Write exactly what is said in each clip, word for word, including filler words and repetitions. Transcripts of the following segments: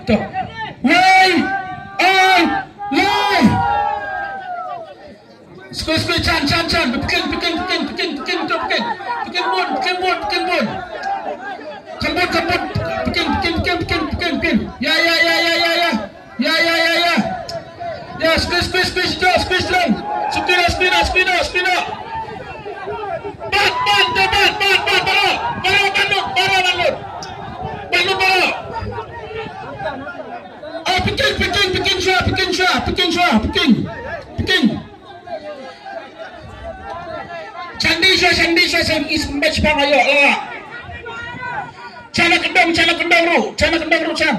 To. Wei! Ai! Lai! Skui, skui, chan, chan, chan. Pekin, pekin, pekin, pekin, pekin, pekin, pekin. Pekin bun, pekin bun, pekin bun. Kan bun, kan bun. Pekin, pekin, pekin, pekin, pekin, pekin. Ya, ya, ya, ya, ya, ya. Ya, ya, ya, ya, ya. Ya, squeeze, squeeze, squeeze, squeeze, squeeze lang. Squeeze, squeeze, squeeze, squeeze. Bat, bat, bat, bat, bat, bat, baroh. Baroh, bat lut, baroh, bat lut. Bat lut, baroh. Oh, pekin, pekin, pekin shuwa, pekin shuwa, pekin shuwa, pekin. Pekin. Chan dih shuwa, chan dih shuwa, chan is mbet shipang ayo, la. Chan na kyndong, chan na kyndong ruh, chan na kyndong ruh, chan.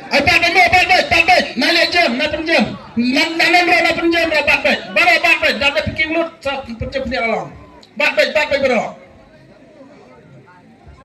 Ai, bat beit mo, bat beit, bat beit. Na leh jem, na pynjem. Na, na leh ruh, na pynjem ruh, bat beit. Baroh bat beit, bat beit, pekin lut, sa pynjem pynjem alang. Bat beit, bat beit baroh.